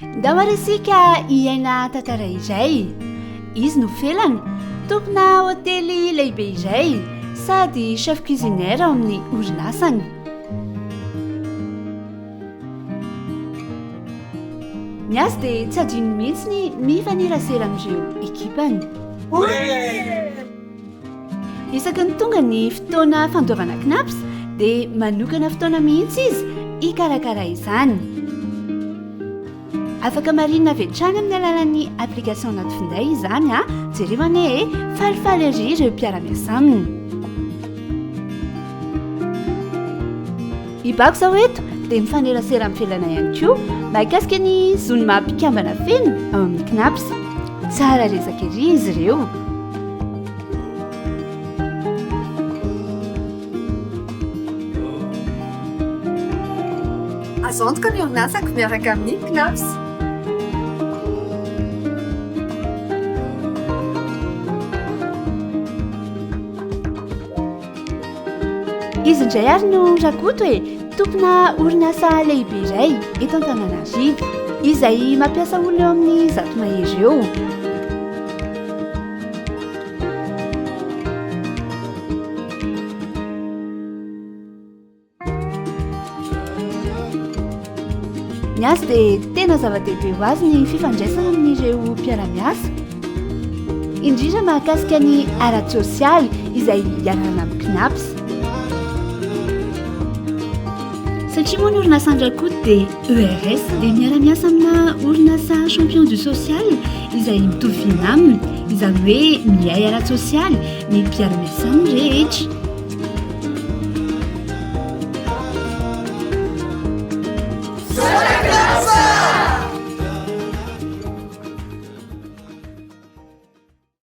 Ndao ary isika hiaina tantara iray. Izy no Felana, tompona hotely lehibe iray sady chef cuisinaire ao amin'ny orinasany. Ny azy dia tsy adinony mihitsy ny mifanerasera amin'ireo ekipany. Isaky ny tonga ny fotoana fandoavana Cnaps dia manokana fotoana mihitsy izy hikarakara izany. Afaka marihina avy hatrany amin'ny alalan'ny application anaty finday izany a! Jereo anie e! Falifaly ery ireo mpiara-miasa aminy. I Bako izao eto dia mifanerasera amin'ny Felana ihany koa mahakasika ny zon'ny maha mpikambana feno ao amin'ny Cnaps. Tsara resaka ery izy ireo. Azo antoka ny orinasako miaraka amin'ny Cnaps. Izy indray ary no Rakoto e, tompona orinasa lehibe iray eto Antananarivo, izay mampiasa olona eo amin'ny zato mahery eo. Ny azy dia tena zava-dehibe ho azy ny fifandraisana amin'ireo mpiara-miasa, indrindra mahakasika ny ara-tsosialy izay iarahana amin'ny CNAPS. Satria moa ny orinasan-dRakoto dia ERS dia miara-miasa amina orinasa champion du social izay mitovy vina aminy, izany hoe mihay ara-tsosialy ny mpiara-miasa aminy rehetra.